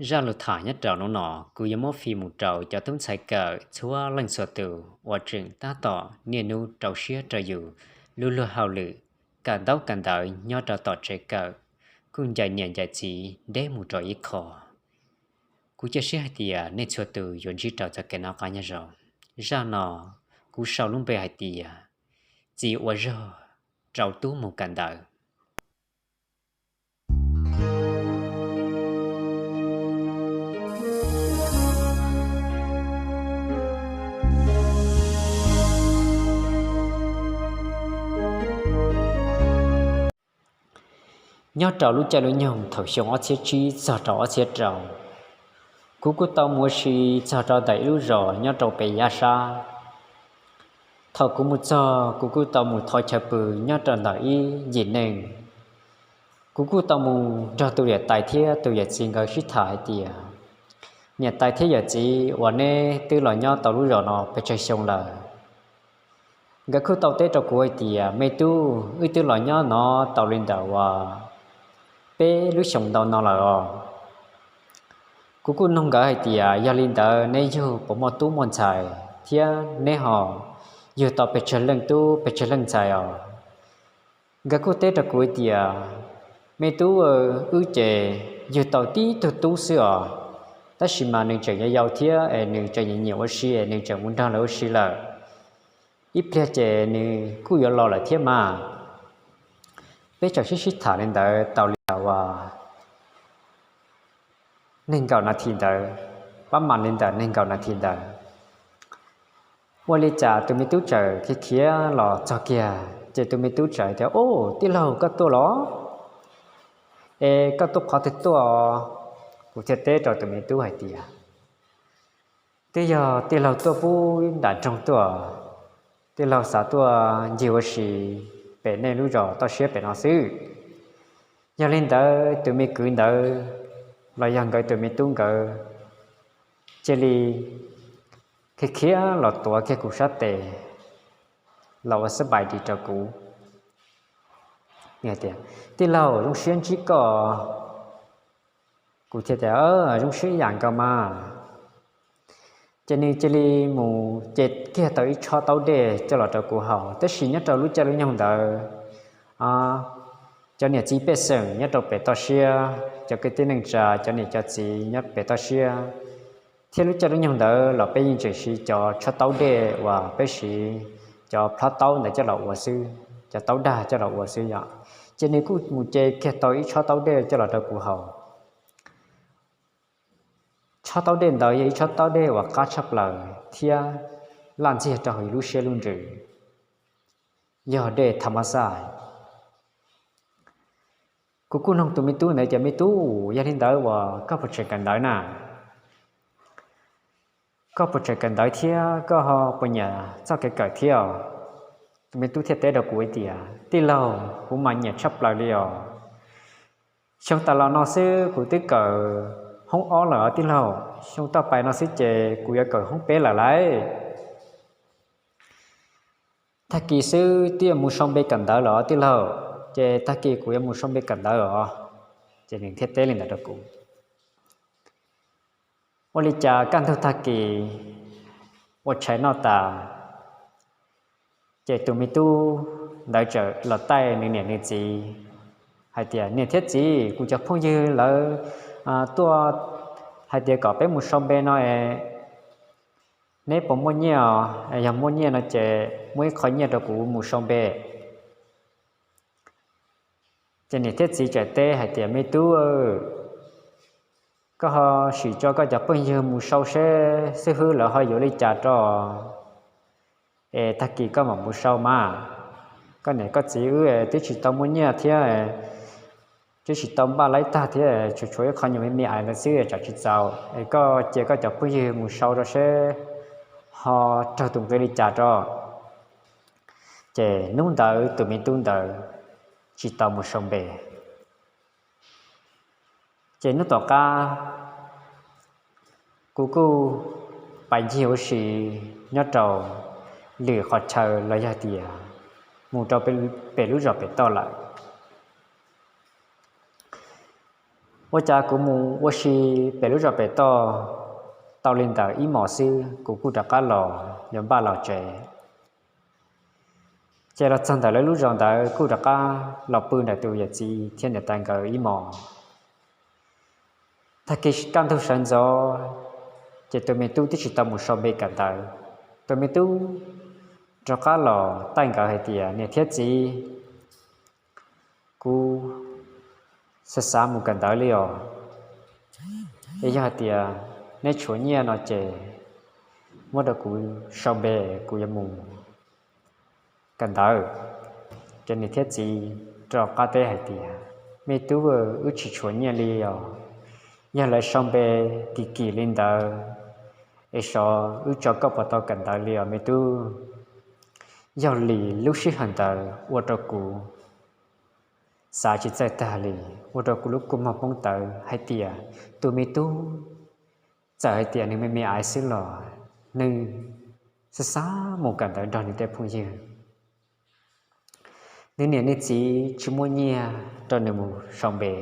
Zaj lus tham nyob rau hnub no kuv yuav muab fij mus rau cov tub ntxhais kawm txhua leej txhua tus uas tseem tab tom niaj hnub rau siab rau yus lub luag hauj lwm, kawm ntaub kawm ntawv nyob rau tom tsev kawm, kuj ncaim niam ncaim txiv deb mus rau ib qho. Kuv cia siab hais tias nej txhua tus yuav ntsib rau txoj kev noj qab nyob zoo. Zaj no kuv sau lub npe hais tias txiv ua zog rau tub mus kawm ntawv. Nyob rau lub caij lub nyoog thaum xyoo ob txhiab tsib txog rau ob txhiab rau, kuv kuj tau mus ua si txog rau ntawm ib lub zos nyob rau pem yaj sab. Thaum kuv mus txog, kuv kuj tau mus thov chaw pw nyob rau ntawm ib yim neeg. Kuv kuj tau mus nrog tus niam tais thiab tus yawm txiv nkawd sib tham hais tias, niam tais thiab yawm txiv, uas neb twb los nyob tau lub zos no pes tsawg xyoo lawm? Nkawd kuj tau teb rau kuv hais tias, me tub, wb twb los nyob no tau li ntawm uas peb lub xyoos ntau no lawm os. Kuv kuj nug nkawd hais tias, yog li ntawd neb yug puas muaj tub muaj ntxhais thiab neb ho yug tau pes tsawg leej tub pes tsawg leej ntxhais os? Nkawd kuj teb rau kuv hais tias, me tub, wb ces yug tau tib tug tub xwb os, tab sis mas nws tseem yau yau thiab es nws tseem nyiam nyiam ua si es nws tseem mus nrog lawv ua si lawm. Ib pliag ces nws kuj yuav los lawm thiab mas. Peb txawm sib sib tham li ntawd tau li ntawm uas nees nkaum nas this ntawd, pab mam li ntawm nees nkaum nas this ntawd, ua li cas tus me tub txawm khiav khiav los txog kiag ces tus me tub txawm tias, ub, tij laug, koj tuaj los? Es koj tuaj qhov twg tuaj? Kuv thiaj teb rau tus me tub hais tias, twb yog tij laug tuaj pub nram nroog tuaj, tij laug xav tuaj ncig ua si pem nej lub zos toj siab pem no xwb. Yog li ntawd tus me kwv ntawd los yog nkawd tus me tub nkawd cia li khiav khiav los tuav kiag kuv sab tes los ua xab npais ris rau kuv tias, tij laug, zoo siab ntsib koj. Kuv thiaj tias, zoo siab ib yam nkaus mas. Ces nws cia li mus ce kiag tau ib tshob taub dej coj los rau kuv haus, tab sis nyob rau lub caij lub nyoog ntawd cov niam txiv pej xeem nyob rau pem toj siab, cov kwv tij neej tsa, cov niam cov txiv nyob pem toj siab, thiab lub caij lub nyoog ntawd los peb yeej tseem siv cov tshob taub dej uas peb siv cov plhob taub ntawd coj los ua xwb, cov taub dag coj los ua xwb yom. Ces nws kuj mus ce kiag tau ib tshob taub dej coj los rau kuv haus. Tshob taub dej ntawd yog ib tshob taub dej uas qab tshaj plaws thiab laj ntxiag rau hauv lub siab lub ntsws, yog dej tha mab xaj. Kuv kuj nug tus me tub ntawd tias, me tub, yog li ntawd uas koj puas tseem kawm ntawv na? Koj puas tseem kawm ntawv thiab koj ho puas nyiam txoj kev kawm thiab? Tus me tub thiaj teb rau kuv hais tias, tij laug, kuv mas nyiam tshaj plaws li os. Xyoo tas los no xwb kuv twb kawm hoob ob lawm os tij laug, xyoo toj pais no xwb ces kuv yuav kawm hoob peb lawm lauj. Tag kis xwb twb yuav mus sau npe kawm ntawv lawm os tij laug, ces tag kis kuv yuav mus sau npe kawm ntawv os. Ces nws thiaj teb li ntawd rau kuv. Ua li cas kaj ntug tag kis ua tshais noj tas, ces tus me tub ntawd txawm los taij nws niam nws txiv hais tias, niam thiab txiv, kuv cov phooj ywg lawv tuaj hais tias kom peb mus sau npe no es, neb puas muaj nyiaj os? Yog muaj nyiaj no ces muab ib qho nyiaj rau kuv mus sau npe. Ces niam thiab txiv txawm teb hais tias, me tub, koj ho sim tso koj cov phooj ywg mus sau seb xib hwb lawv ho yuav li cas rau es tag kis koj mam mus sau mas. Koj niam koj txiv wb twb tsis tau muaj nyiaj thiab, twb tsis tau npaj laib tag thiab, tsuas tshuav ib qho nyuag me me ais ntawd xwb tsam tsis txaus es koj cia koj cov phooj ywg mus sau rau seb ho raug tus nqi li cas rau. Ces hnub ntawd tus me tub ntawd tsis tau mus sau npe. Ces hnub tom qab kuv kuj pais ncig ua si nyob rau lwm qhov chaw los yog tias mus rau pem lub zos pem toj lawm. Ua cas kuv mus ua si pem lub zos pem toj tau li ntawm ib hmos xwb kuv kuj rov qab los yuav npaj los tsev. Ces los txog ntawm lawv lub zos ntawd kuj rov qab los pw ntawm tus yawm txiv thiab niam tais nkawd ib hmos. Tag kis kaj ntug sawv ntxov, ces tus me tub twb tsis tau mus sau npe kawm ntawv. Tus me tub rov qab los taij nkawd hais tias, Niam thiab txiv, kuv xav xav mus kawm ntawv li os. Es yog hais tias neb tshuav nyiaj no ces muab rau kuv sau npe, kuv yuav mus kawm ntawv. Ces niam thiab txiv rov qab teb hais tias, Me tub, wb tsis tshuav nyiaj li os. Yog lawv sau npe kim kim li ntawd es xyov wb tso koj puas tau kawm ntawv li os me tub. Yog li lub sij hawm ntawd ua rau kuv xav tsis txawj tag li, ua rau kuv lub kua muag poob tawv hais tias tus me tub txawm hais tias nws me me aiv xwb los nws xav xav mus kawm ntawv nrog nws tej phooj ywg. Nws niam nws txiv tsis muaj nyiaj rau nws mus sau npe.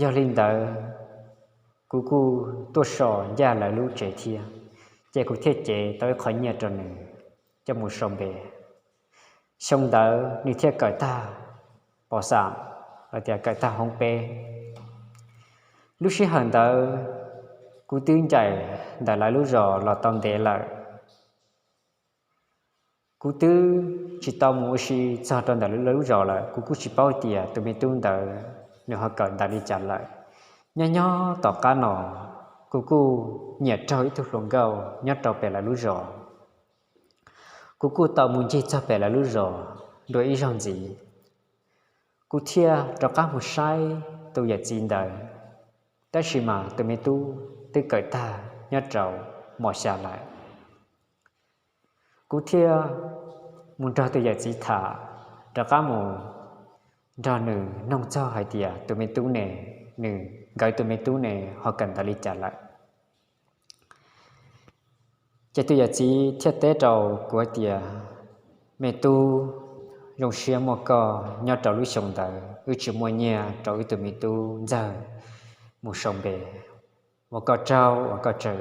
Yog li ntawd, kuv kuj tuaj so ncaj lawv lub tsev thiab, ces kuv thiaj cev tau ib qho nyiaj rau nws coj mus sau npe. Xyoo ntawd nws thiaj kawm tag pos xam, los tias kawm tag hoob peb. Lub sij hawm ntawd kuv twb ncaim ntawm lawv lub zos los tau ntev lawm. Kuv twb tsis tau mus ua si txog rau ntawm lawv lub zos lawm, kuv kuj tsis paub tias tus me tub ntawd nws ho kawm ntawv li cas lawm. Nyob nyob tom qab no, kuv kuj nyiam raug ib tug hluas nkauj nyob rau pem lawv lub zos. Kuv kuj tau mus ncig txog pem lawv lub zos dua ib zaug ntxiv, kuv thiaj rov qab mus saib tus yawm txiv ntawd, tab sis mas tus me tub twb kawm tag nyob rau mos xya lawm. Kuv thiaj mus nrog tus yawm txiv tham, rov qab mus nrog nws noog txog hais tias tus me tub ne, nws, nkawd tus me tub ne ho kawm ntawv li cas lawm. Ces tus yawm txiv thiaj teb rau kuv hais tias, Me tub, zoo siab muaj koj nyob rau lub xyoo ntawd wb tsis muaj nyiaj rau wb tus me tub ntxawg mus sau npe. Ua koj tsaug uas koj tseem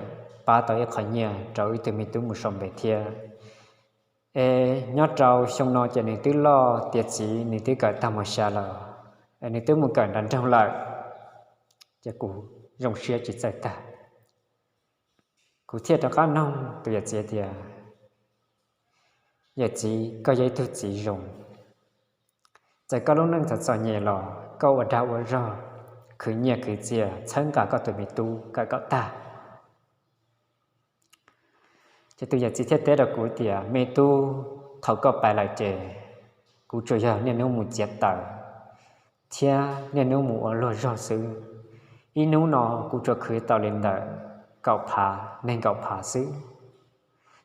pab tau ib qho nyiaj rau wb tus me tub mus sau npe thiab. Es nyob rau xyoo no ces nws twb loj tiav txiv, nws twb kawm tag mos xya lawm, es nws twb mus kawm nram nroog lawm. Ces kuv zoo siab tsis txawj tag. Kuv thiaj rov qab noog tus yawm txiv tias, Yawm txiv, koj yog ib tug txiv zoo, txawm koj lub neej txom txom nyem los koj ua dag ua zog, khwv nyiaj khwv txiaj txhawb nqa koj tus me tub kawm kom tag. Ces tus yawm txiv thiaj teb rau kuv tias, Me tub, thaum koj pais lawm ces kuv tsuas yog niaj hnub mus txiav taws thiab niaj hnub mus ua luag zog xwb. Ib hnub no kuv tsuas khwv tau li ntawm kaum phav, nees nkaum phav xwb.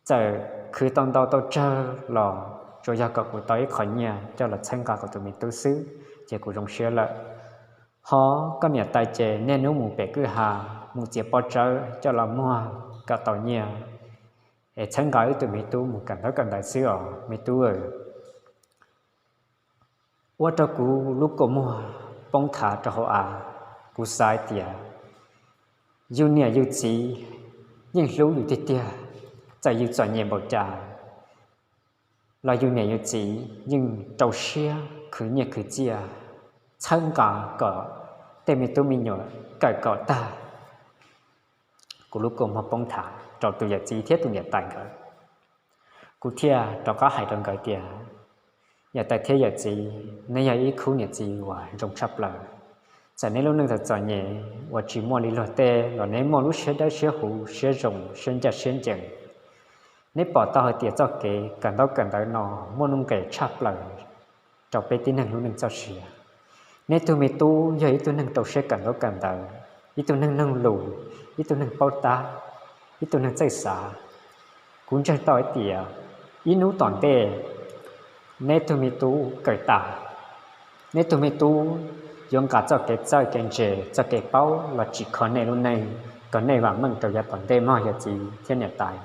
Txawm khwv tau ntau tau tsawg los tsuas yog kom kuv tau ib qho nyiaj coj los txhawb nqa kuv tus me tub xwb, ces kuv zoo siab lawm. Ho koj niam tais ces niaj hnub mus pem kwj ha, mus txiav pob tsawb coj los muag kom tau nyiaj, es txhawb nqa wb tus me tub mus kawm ntaub kawm ntawv xwb os me tub. Ua rau kuv lub kua muag poob thav rau hauv av. Kuv xav tias yus niam yus txiv yeej hlub yus tiag tiag, txawm yus txom nyem npaum cas los yus niam yus txiv yeej rau siab khwv nyiaj khwv txiaj txhawb nqa kom tej me tub me nyuam kawm kom tag. Kuv lub kua muag poob thav rau tus yawm txiv thiab tus niam tais nkawd. Kuv thiaj rov qab hais rau nkawd tias, Niam tais thiab yawm txiv, neb yog ib khub niam txiv uas zoo tshaj plaws. Txawm neb lub neej txom txom nyem uas tsis muaj li luag tej los neb muaj lub siab dawb siab huv, siab zoo, siab ncaj siab ncees. Neb pom tau hais tias txoj kev kawm ntaub kawm ntawv no muaj nuj nqis tshaj plaws rau peb tib neeg lub neej txoj sia. Neb tug me tub yog ib tug neeg rau siab kawm ntaub kawm ntawv, ib tug neeg mloog lus, ib tug neeg paub tab, ib tug neeg txawj xav. Kuv ntseeg tau hais tias ib hnub tom ntej neb tug me tub kawm tas, neb tug me tub yuav nqa txoj kev txawj kev ntse, txoj kev paub los tsim kho nej lub neej kom nej vam meej rau yav tom ntej mog yawm txiv thiab niam tais.